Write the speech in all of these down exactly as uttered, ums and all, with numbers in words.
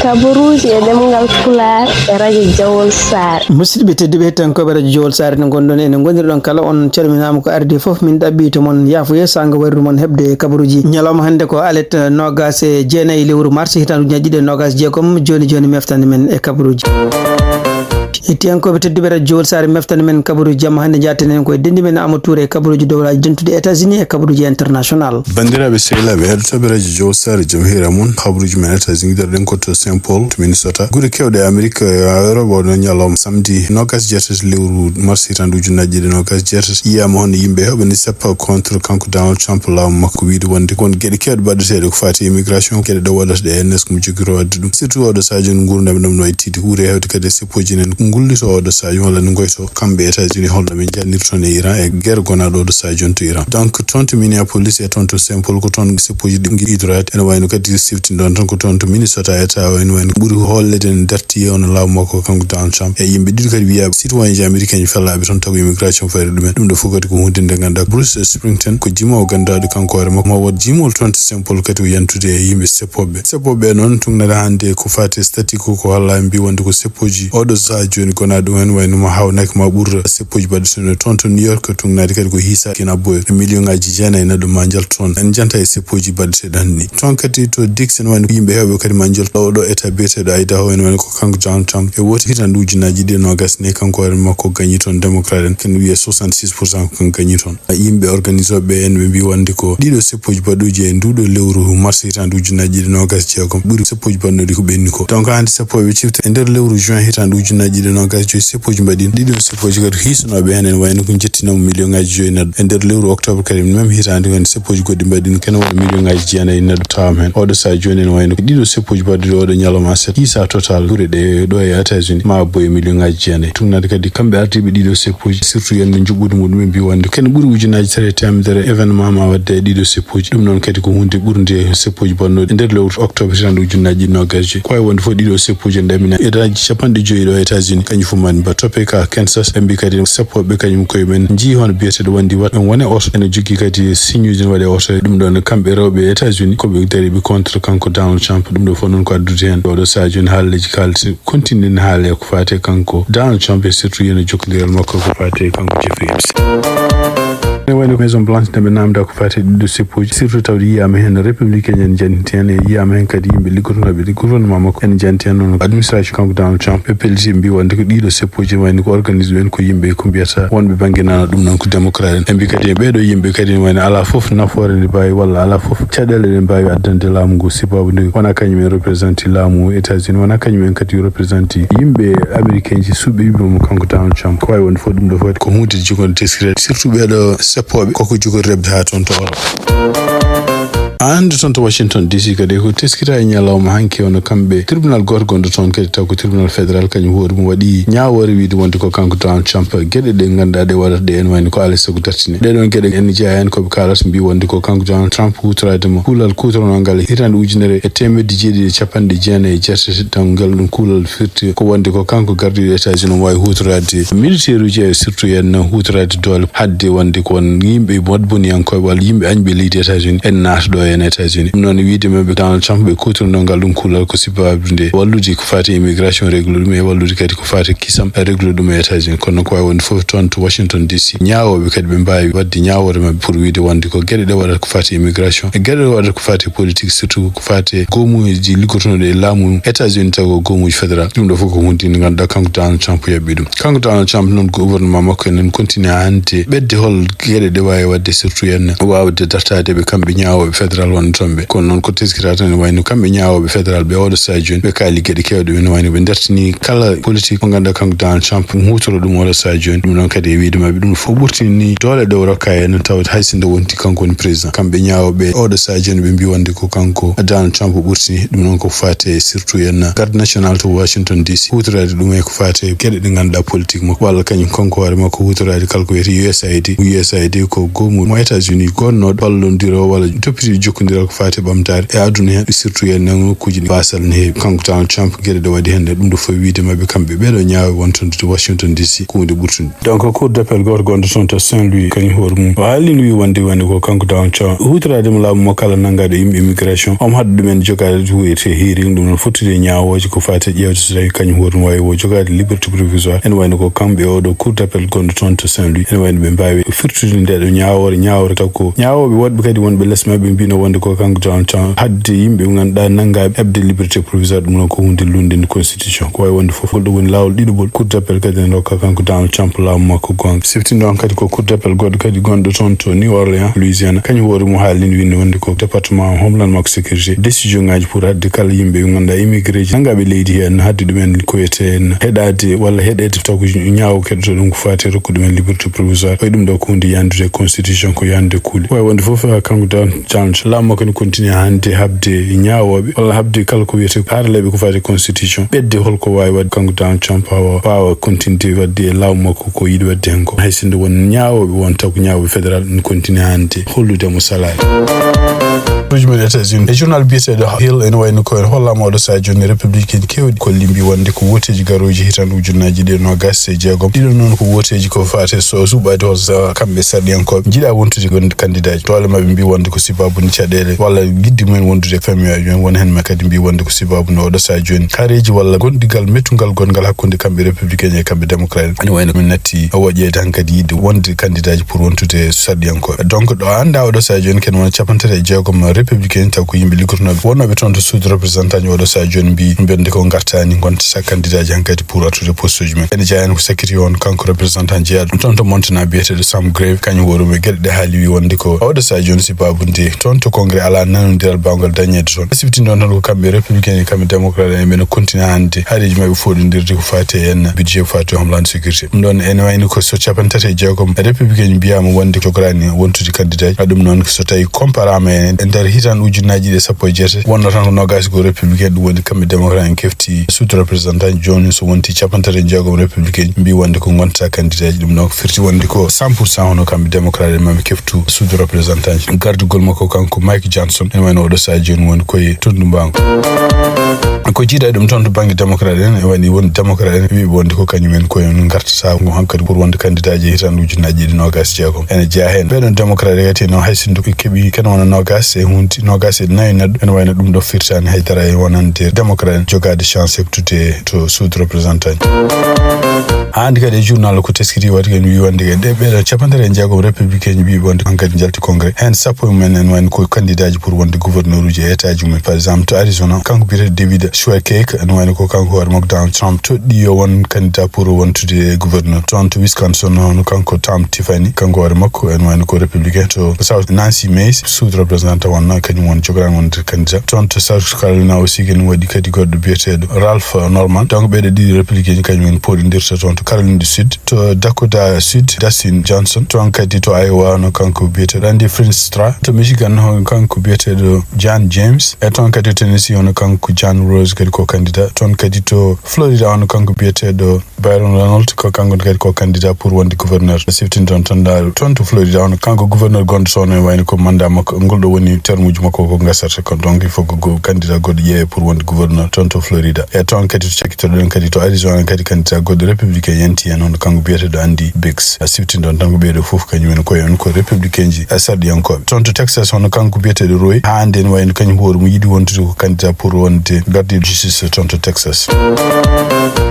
Kabaruuji e ɗemngal Pulaar e radio Jawol Saare. Musidɓe tedduɓe, heɗiyankooɓe radio Jawol Saare, no ngonɗon, ene ngonirɗon kala, on calminaama. Ko ardi fof, min ɗaɓɓi to mon yaafuye, saanga wayru mon heɓde kabaruuji. Ñalawma hannde ko alet noogas e jeenayi lewru mars, hitaande ujunnaji ɗiɗi e noogas e jeegom. Jooni jooni, meftande men e kabaruuji. Heɗiyankooɓe tedduɓe radio Jawol Saare, meftande men kabaruuji jamma hannde, njaaten heen koye denndi men Amadou Touré e kabaruuji dowlaaji dentuɗi États-Unis e kabaruuji international. Banndiraaɓe sehilaaɓe heɗotooɓe radio Jawol Saare, jam hiira mon. Kabaruuji men États-Unis, ngarɗen ko to Saint Paul, to Minnesota. Gure keewɗe Amerik, e Europe, o ɗon ñalawma samedi noogas e jeetati lewru mars hitaande ujunnaji ɗiɗi e noogas e jeetati, yiyaama hono yimɓe heɓani seppa contre kanko Donald Trump laamu makko, wiyde wonde won geɗe keewɗe baɗɗeteeɗe ko faati immigration, geɗe ɗe waɗata ɗe, N S ko mo jogii waɗde ɗum. Surtout oɗo sahaa jooni nguurndam ɗam no wayi tiiɗi, ɓuri heewde kadi e seppoji enen ngullito oɗo sahaa jooni walla no ngoyto kamɓe États-Unis, holno ɓe njannirta toon e Iran e guerre gonaaɗo oɗo sahaa jooni to Iran. Donc, toon to Minneapolis e toon to Saint Paul ko toon seppoji ɗi ngiɗoraade. Ene wayno kadi siftinɗon tan ko toon to Minnesota, État o, ene wayno ɓuri hollede ene darti e on laamu makko kanko Donald Trump. E yimɓe ɗiɗo kadi wiyaaɓe citoyenji américain ji fellaaɓe toon, tawi immigration fayre ɗumen. Ɗum ɗo fof kadi ko huunde nde ngannduɗaa Bruce Springsteen ko jimoowo ganndaaɗo kanko hoore makko, ma wood jimol toon to Saint Paul kadi o yantude e yimɓe seppooɓe. Seppooɓe noon tuugnaade hannde ko faati e statut ko, ko holla mbi wonde ko seppoji oɗo sahaa jooni gonaaɗo ɗum en wayno ma haawnaki ma ɓur seppoji baɗɗo toon to New York, tuugnaade kadi ko hiisa kina boye million ngaji jeenayi neɗɗo ma njaltu toon. En janta e seppoji baɗɗo seeɗa hanni. Toon kadi to Dix, ene wayno yimɓe heewɓe kadi ma njolto oɗo état biyeteeɗo Idaho, ene wayno ko kanko Donald Trump. E woote hitaande ujunnaji ɗiɗi e noogas ni, kanko hoore makko gañi toon, démocrate en, ken wiye soixante-six pour cent ko kanko gañi toon. Yimɓe organisooɓe en ɓe mbi wonde ko ɗiɗo seppoji baɗɗooji e nduɗo lewru mars hitaande ujunnaji ɗiɗi e noogas e jeegom ɓuri seppoji baɗɗooɗi ko ɓenni ko. Donc hannde seppo ɓe cifta e nder lewru juin hitaande ujunnaji ɗiɗi e noogas e joyi, seppoji mbaɗi ɗiɗo seppoji kadi hiisanooɓe heen, ene wayno ko njettinoomo million ngaji joyi neɗɗo. E nder lewru octobre kadi, même hitaande, woni seppoji goɗɗi mbaɗi ɗum, kene wona million ngaji jeenayi neɗɗo tawama heen. Oɗo sahaa jooni, ene wayno ko ɗiɗo seppoji baɗɗuɗi oɗo ñalawma aset, hiisa total gure ɗe ɗo e États-Unis, ma boye million ngaji jeenayi. Tuugnaade kadi kamɓe ardiiɓe ɗiɗo seppoji, surtout yande njuɓɓude muɗum, ɓe mbi wonde kene ɓuri ujunaji tati e teemedere événement ma waɗde e ɗiɗo seppoji. Ɗum noon kadi ko huunde ɓurnde seppoji baɗnooɗi e nder lewru octobre hitaande ujunnaji ɗiɗi noogas e joyi. Ko wayi wonde fof ɗiɗo seppoji en ɗamina étaji capanɗe joyi ɗo e États-Unis, kañum fof mbaɗi ba Topeka, Kansas. Ɓe mbi kadi seppooɓe kañum koye men njii hono biyeteeɗo wonde wat en wone oto ene jogii kadi signe uji ne waɗe oto. Ɗum ɗoon kamɓe rewɓe États-Unis ko ɓe dariiɓe contre kanko Donald Trump. Ɗum ɗo fof noon ko addude heen oɗo sahaa jooni haalleeji kaalti. Continue ne haale ko faati e kanko Donald Trump e surtout yeno jokkondiral makko ko faati e kanko Jeffrey Epstein. Ene wayno Maison Blanche nde ɓe naamnda ko faati e ɗiɗo seppoji, surtout tawde yiyaama heen républicain en janti heen, e yiyaama heen kadi yimɓe liggotonooɓe e gouvernement makko ene janti heen, noon administration kanko Donald Trump. Ɓe pelliti, ɓe mbi wonde ko ɗiɗo seppoji wayno ko organise en ko yimɓe ko mbiyata wonɓe bannge nana, ɗum noon ko démocrate en. Ɓe mbi kadi ɓeeɗo yimɓe kadi wayno alaa fof nafoore nde mbaawi walla alaa fof caɗeele ɗe mbaawi addande laamu ngu, sababu nde wona kañum en représenté laamu États-Unis, wona kañum en kadi représenté yimɓe américain ji suɓɓiiɓe mo kanko Donald Trump. Ko wayi wonde fof ɗum ɗo fof ko huunde jogorde teskiraade, surtout ɓeeɗo seppooɓe koko jogori rebde haa toon to Europe. Hannde toon to Washington D C kadi ko teskita e ñalawma hanki, ono kamɓe tribunal gooto gonɗo toon kadi, taw ko tribunal fédéral, kañum hoore mum waɗi ñaawoore wiyde wonde ko kanko Donald Trump geɗe ɗe ngannduɗaa ɗe waɗata ɗe ene wayno ko alaa e sago dartine. Ɗee ɗoon geɗe ene jeyaa heen ko ɓe kaalata mbi wonde ko kanko Donald Trump huutoraade mo kuulal kuutorongal hitaande ujunere e teemedde jeeɗiɗi e capanɗe jeenayi e jeetati, taw ngal ɗum kuulal firti ko wonde ko kanko gardiiɗo États-Unis omo waawi huutoraade militaire uji e surtout en huutoraade doole haɗde wonde ko won yimɓe waɗboniyankooɓe walla yimɓe añɓe leydi États-Unis en naata ɗo en États-Unis. Ɗum noon wiyde maɓɓe Donald Trump ɓe kuutorno ngal ɗum kuulal ko sababu nde wallude ko faati immigration régler ɗum e wallude kadi ko faati kisam régler ɗum e États-Unis. Kono ko wayi wonde fof toon to Washington D C, ñaawooɓe kadi ɓe mbaawi waɗde ñaawoore maɓɓe pour wiyde wonde ko geɗe ɗe waɗata ko faati immigration e geɗe ɗe waɗata ko faati politique, surtout ko faati goomuuji liggotonooɗi e laamu États-Unis, tawi ko goomuuji fédéral. Ɗum ɗo fof ko huunde nde ngannduɗaa kanko Donald Trump yaɓɓi ɗum. Kanko Donald Trump noon, gouvernement makko enen continue hannde ɓedde hol geɗe ɗe waawi waɗde, surtout en waawde dartaade ɓe kamɓe ñaawooɓe fédéral wonɓe toon ɓe. Kono noon ko teskiraade tan ene wayno kamɓe ñaawooɓe fédéral ɓe oɗo sahaa jooni ɓe kaali geɗe keewɗe, ene wayno ɓe dartini kala politique mo ngannduɗaa kanko Donald Trump huutoraɗo ɗum oɗo sahaa jooni. Ɗum noon kadi e wiyde maɓɓe ɗum fof ɓurtini doole ɗe o rokka en, tawde hay sinno wonti kanko woni président. Kamɓe ñaawooɓe oɗo sahaa jooni ɓe mbi wonde ko kanko Donald Trump ɓurtini. Ɗum noon ko faati e surtout en garde national to Washington D C huutoraade ɗum e ko faati e geɗe ɗe ngannduɗaa politique makko walla kañum kanko hoore makko huutoraade kala ko wiyetee U S A I D. U S A I D ko goomu mo États-Unis gonnooɗo ballondiro walla toppitoo jokkondiral ko faati e ɓamtaare e aduna heen, surtout e nokkuuji ɗi baasal ne heewi. Kanko Donald Trump, geɗe ɗe waɗi heen ɗe, ɗum ɗo fof wiyde maɓɓe kamɓe ɓeeɗo ñaawoɓe wontonde to Washington D C ko huunde ɓurtunde. Donc, Cour d'appel gooto gonɗo toon to Saint-Louis, kañum hoore mum, o haalino, wi wonde, wonde ko kanko Donald Trump, huutoraade mo laamu makko kala nanngaaɗo yimɓe immigration, omo haɗa ɗumen jogaade ko wiyetee hearing, ɗum noon fottude e ñaawooje ko faati e ƴeewde so tawi kañum hoore mum waawi o jogaade liberté provisoire. Ene wayno ko kamɓe oɗo Cour d'appel gonɗo toon to Saint-Louis, ene wayno ɓe mbaawi firtude nde ɗo ñaawoore, ñaawoore taw ko ñaawooɓe woɗɓe kadi wonɓe les maɓɓe mbino wonde ko kanko Donald Trump haɗde yimɓe ɓe ngannduɗaa nanngaaɓe heɓde liberté provisoire, ɗum noon ko huunde lunnde constitution. Ko wawi wonde fof, ngol ɗo woni laawol ɗiɗaɓol. Cour d'appel kadi ene rokka kanko Donald Trump laamu makko goonga. Siftinɗo on kadi ko Cour d'appel goɗɗo kadi gonɗo toon to New Orleans, Louisiana. Kañum hoore mum haalino winde wonde ko département Homeland makko sécurité, décision ngaji pour haɗde kala yimɓe ɓe ngannduɗaa immigré ji nanngaaɓe leydi heen, haɗde ɗumen ko wiyetee en heɗaade walla heɗeede taw ko ñaawo keɗoto ɗum ko faati e rokkude ɗumen liberté provisoire. Wayi ɗum ɗo ko huunde yandude constitution, ko yandude kuule. Wawi wonde fof, kanko Donald Trump, laamu makko ne continue hannde haɓde ñaawooɓe walla haɓde kala ko wiyetee haralleeɓe ko faati e constitution, ɓetde holko waawi waɗde kanko Donald Trump haa o waawa continude waɗde e laamu makko ko yiɗi waɗde heen ko. Hay sinno won ñaawooɓe won taw ko ñaawooɓe fédéral ne continue hannde hollude mo salaade. Ɗoji men États-Unis. E journal biyeteeɗo Hill ene wayno ko en hollaama oɗo sahaa jooni républicain keewɗi kolli mbi wonde ko woteeji garooji hitan ujunnaaji ɗiɗi e noogaas e jeegom. Ɗiɗo noon ko woteeji ko faate so suɓaade hol sa kamɓe sarɗiyankooɓe njiɗa wontude wonde candidat ji. Doole maɓɓe mbi wonde ko sibabu ni caɗeele walla yiɗde mumen wondude e famille aji mumen. Won heen ma kadi mbi wonde ko sibabu no oɗo sahaa jooni kareeji walla gondigal mettugal gongal hakkunde kamɓe républicain e kamɓe démocrate. Ene wayno min natti o waɗeede hankadi yiɗde wonde candidat ji pour wontude sarɗiyankooɓe. Donc ɗo annda oɗo sahaa jooni ken wona capanɗe tati e jeegom républicain taw ko yimɓe liggotonooɓe wonnooɓe toon to suudu représentant ji oɗo sahaa jooni mbi mberde ko ngartani gontata candidat ji hankadi pour artude poste uji men. Ene jeyaa heen ko sakkiti on kanko représentant jeyaaɗo toon to Montana biyeteeɗo Sam Grave, kañum hoore mum e geɗe ɗe haali wi wonde ko oɗo sahaa jooni sibabu nde toon to congrès alaa nanondiral baawgal dañeede toon. Siftinɗon tan ko kamɓe républicain e kamɓe démocrate en ɓe no continue hannde haareeji maɓɓe foɗondirde ko faati e en budget ko faati e homeland sécurité. Ɗum ɗoon ene wayno ko so capanɗe tati e jeegom républicain mbiyaama wonde jogoraani wontude candidat ji. Ɗum noon so tawi comparaama e nder hitan ujunnaaji ɗiɗi e sappo e jeetati wonno tan ko noogaas ko républicain, ɗum woni kamɓe démocrate en kefti suudu représentant ji. Jooni so wonti capanɗe tati e jeegom républicain mbi wonde ko gontata candidat ji, ɗum noon ko firti wonde ko cent pour cent hono kamɓe démocrate en maɓe keftu suudu représentant ji. Gardugol makko kanko Mike Johnson ene wayno oɗo sahaa jooni woni koye Tonndu Mbaangu. Ko jiiɗa ɗum toon to bannge démocrate en, e wayno woni démocrate en wiiɓe wonde ko kañum en koye on ngartata ko hankadi pour wonde candidat ji e hitan ujunnaaji ɗiɗi noogaas e jeegom. Ene jeyaa heen ɓeɗon démocrate kadi no hay sinno ko keɓi kene wona noogaas e hunti noogaas e nayi neɗɗo, ene wayno ɗum ɗo firtani haydara e wonande démocrate en jogaade chance heɓtude to suudu représentant ji. Haa hannde kadi e journal ko teskiti waɗi kadi wi wonde kadi ɗe ɓeɗo capanɗe tati e jeegom républicain ji mbi wonde hankadi njalti congrès. Heen sappo e mumen ene wayno ko candidat ji pour wonde gouverneur uji e état ji mumen. Par exemple to Arizona kanko biyeteeɗo David Schwarzkirk ene wayno ko kanko hoore makko Donald Trump toɗɗi yo won candidat pour wontude gouverneur. Toon to Wisconsin hono kanko Tom Tiffany kanko hoore makko ene wayno ko républicain. To South Nancy Mace suudu représentant wonno kañum won jogoraani wonde candidat. Toon to South Carolina aussi kadi waɗi kadi goɗɗo biyeteeɗo Ralph Norman. Donc ɓeeɗo ɗiɗi républicain ji kañum en poɗondirta toon to Caroline du Sud. To Dakota Sud Dustin Johnson. Toon kadi to Iowa hono kanko biyeteeɗo Andy Feenstra. To Michigan hono kanko biyeteeɗo John James. E toon kadi to Tennessee hono kanko John Rose kadi ko candidat. Toon kadi to Florida hono kanko biyeteeɗo Byron Reynolds ko kanko kadi ko candidat pour wonde gouverneur. Siftinɗon tan ndaar toon to Florida hono kanko gouverneur gonɗo toon e wayno ko mandat makko ngol ɗo woni termuji makko ko gasata ko, donc il faut ko go- candidat goɗɗo ƴeewe pour wonde gouverneur toon to Florida. E toon kadi to cakkitoɗen kadi to Arizona kadi candidat goɗɗo républicain yanti heen hono kanko biyeteeɗo Andy Biggs. Siftinɗon tan ko ɓeeɗo fof kañum en koye on ko républicain ji sarɗiyankooɓe. Toon to Texas hono kanko biyeteeɗo Roy haa hannde ene wayno kañum hoore mum yiɗi wontude ko candidat pour wonde gardiɗo justice toon to Texas.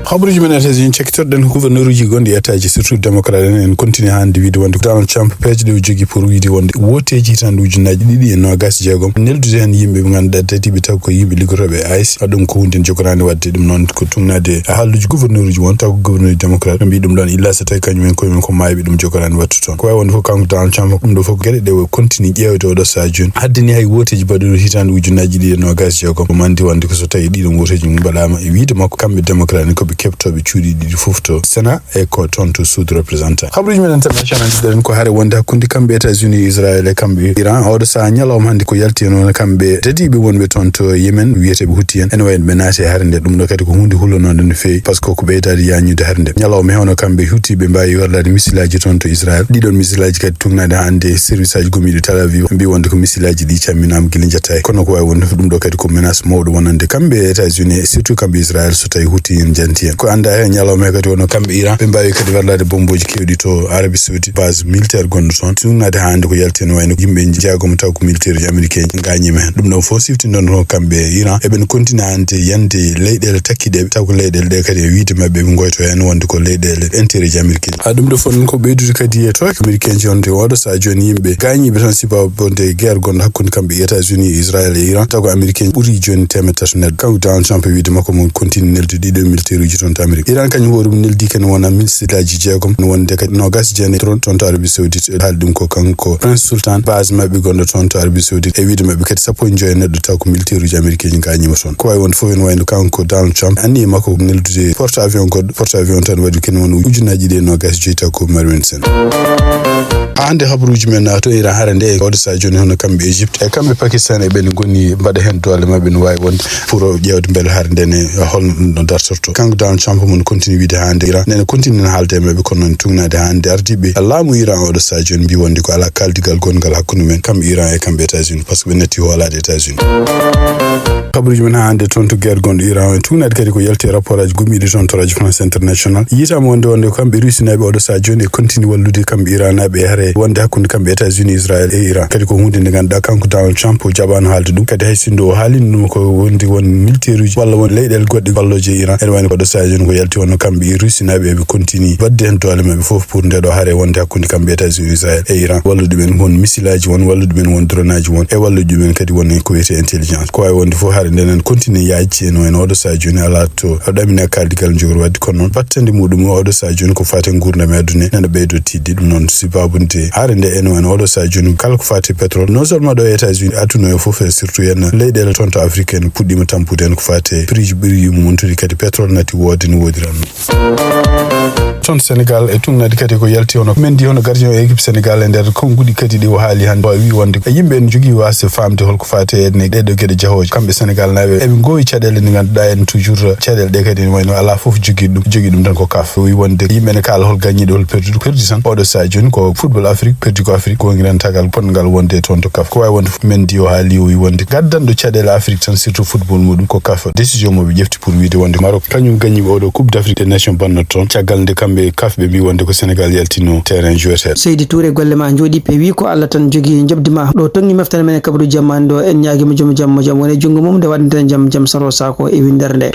Habaruuji men États-Unis cakkitoɗen ko gouverneur uji gonɗi état ji surtout démocrate en, en continue hannde wiide wonde Donald Trump peeje ɗe o jogii pour wiide wonde woteeji hitande ujunnaaji ɗiɗi e noogaas e jeegom neldude heen yimɓe ɓe ngannduɗaa tati ɓe taw ko yimɓe liggotooɓe e ice. Ɗum ko huunde jogoraande waɗde. Ɗum noon ko tugnaade e haalluuji gouverneur uji won taw ko gouverneur démocrate ɓe mbi ɗum ɗoon illa so tawi kañum en koye mum ko maayɓe ɗum jogoraande waɗde toon. Ko wawi wonde fof kanko Donald Trump ɗum ɗo fof geɗe ɗe o continue ƴeewde oɗo sahaa jooni haddani hay woteeji baɗuɗo hitande ujunnaaji ɗiɗi e noogaas e jeegom. Omo anndi wonde ko so tawi ɗiɗon woteeji mum mbaɗaama e wiide makko kamɓe démocrate en ko ɓe keɓtooɓe cuuɗi ɗiɗi fof to Sénat e ko toon to suudu représentant. Habaruuji men international jiɗɗen ko hare wonde hakkunde kamɓe États-Unis e Israël e kamɓe Iran oɗo sahaa ñalawma hannde. Ko yalti heen won kamɓe dadiiɓe wonɓe toon to Yemen, wiyeteeɓe Huti en, ene wayi no ɓe naati e hare nde. Ɗum ɗo kadi ko huunde hulanaande no feewi, par ce que ko ɓeydaade yaañude hare nde. Ñalawma heen o kamɓe Huti ɓe mbaawi warlaade misilaaji toon to Israël. Ɗiɗon misilaaji kadi tugnaade hannde service aji gomɗiiɗi Tel Aviv, mbi wonde ko misilaaji ɗi camminaama gila njettaaki. Kono ko waawi wonde fof ɗum ɗo kadi ko menace mawɗo wonande kamɓe e États-Unis, et surtout kamɓe Israël, so tawi Huti en njanti heen. Ko anndaa heen ñalawma he kadi wonno kamɓe Iran, ɓe mbaawi kadi warlaade bommbooji keewɗi to Arabie Saoudite, base militaire gonɗo toon. Tugnaade haa hannde ko yalti heen wayno yimɓe jeegom taw ko militaire ji américain ji ngaañiima heen. Ɗum ɗon fof siftinɗon ko kamɓe e Iran, eɓen continue hannde yande leyɗeele takkiɗe, taw ko leyɗeele ɗe kadi e wiyde maɓɓe ɓe ngoyto heen wonde ko leyɗeele intérêt ji américain ji. Ha ɗum ɗo fof noon ko ɓeydude kadi e tooke américain ji wonde oɗo sahaa jooni yimɓe gaañiiɓe tan sibabu wonde guerre gonɗo hakkunde kamɓe États-Unis, Israël e Iran, taw ko américain ɓuri jooni teemedde tati neɗɗo. Kanko Donald Trump e wiyde makko mo continue neldude ɗiɗo militaire uji toon to Amérique. Iran kañum hoore mum neldi kene wona misilaaji jeegom, no wonde kadi noogas e jeenayi drone toon to Arabie Saoudite. Haali ɗum ko kanko Prince Sultan, base maɓɓe gonɗo toon to Arabie Saoudite. E wiyde maɓɓe kadi sappo e joyi neɗɗo taw ko militaire uji américain ji ngaañiima toon. Ko waawi wonde fof ene wayno kanko Donald Trump, anniya makko ko neldude porte avion goɗɗo, porte avion tan waɗi kene woni ujunnaji ɗiɗi e noogas e joyi taw ko Marine Sen. Hannde habaruuji men naata to Iran, hare nde e oɗo sahaa jooni hono kamɓe Égypte e kamɓe Pakistan e ɓen ngoni mbaɗa heen doole maɓɓe no waawi wonde pour ƴeewde mbele hare nde ne holno ɗum ɗo dartorto. Kanko Donald Trump mon continue wiide hannde Iran nene continue haalde e maɓɓe, kono noon tugnaade hannde ardiiɓe laamu Iran oɗo sahaa jooni mbi wonde ko alaa kaaldigal gonngal hakkunde men kamɓe Iran e kamɓe États-Unis, par ce que ɓe natti hoolaade États-Unis. Kabaruuji men haa hannde toon to guerre gonɗo Iran o, en tugnaade kadi ko yalti e rapport aji gomɗiiɗi toon to Radio France International. Yiytaama wonde wonde ko kamɓe Rusinaaɓe oɗo sahaa jooni e continue wallude kamɓe Iranaaɓe e hare wonde hakkunde kamɓe États-Unis, Israël e Iran. Kadi ko huunde nde ngannduɗaa kanko Donald Trump o jaɓaano haalde ɗum. Kadi hay sinno o haalino ɗum ko wonde won militaire uji walla won leyɗeele goɗɗe ballooje e Iran. Ene wayno ko oɗo sahaa jooni ko yalti wonno kamɓe e Rusinaaɓe eɓe continue waɗde heen doole maɓɓe fof pour nde ɗo hare wonde hakkunde kamɓe États-Unis, Israël e Iran. Wallude ɓen won misilaaji won, wallude ɓen won dronaaji won, e wallude ɗumen kadi won e ko wiyetee intelligence. Ko waawi wonde fof hare nde nan continue yaajde, no en oɗo sahaa jooni alaa to ɗamina kaaldigal jogori waɗde, kono noon battande muɗum oɗo sahaa jooni ko faati e nguurndam e aduna nana ɓeydo tiiɗde. Ɗum noon sibabude hare nde en, en oɗo sahaa jooni kala ko faati e pétrole, non seulement ɗo e États-Unis, aduna o fof e surtout en leyɗeele toon to Afrique en puɗɗiima tampude en ko faati e prix ji ɓuri yumma mum, toni kadi pétrole natti woode no woodiranno. Toon Sénégal e tugnaade kadi ko yalti hono menndi hono gardien o équipe Sénégal e nder konnguɗi kadi ɗi o haali hannde. O wi wonde yimɓe ene njogii waasde faamde holko faati e ɗe, ɗeɗo geɗe jahooje. Kamɓe Sénégal naaɓe eɓe ngoowi caɗeele ɗe ngannduɗaa en toujours caɗeele ɗe kadi ene wayno alaa fof jogii ɗum, jogii ɗum tan ko kaf. O wi wonde yimɓe ene kaala hol gañiiɗo, hol perduɗo. Perdi tan oɗo sahaa jooni ko football Afrique, perdi ko Afrique, ko ngirantaagal potngal wonde toon to kaf. Ko waawi wonde fof menndi o haali, o wi wonde gaddanɗo caɗeele Afrique tan surtout football muɗum ko kaf. Décision mo ɓe ƴefti pour wiide wonde Maroc kañum gañi oɗo Coupe d'Afrique des Nations bannata toon, caggal nde kamɓe kaf ɓe mbi wonde ko Sénégal yaltino terrain joueteeɗo. Seydi Touré, golle ma njooɗi peewi, ko Allah tan jogii njoɓdi ma. Ɗo tonngi moftere men e kabaru jamma ɗo, en ñaagii mo joom jam, mo jam woni e junngo mum, nde waɗanten jam, jam saro saako e winndere nde.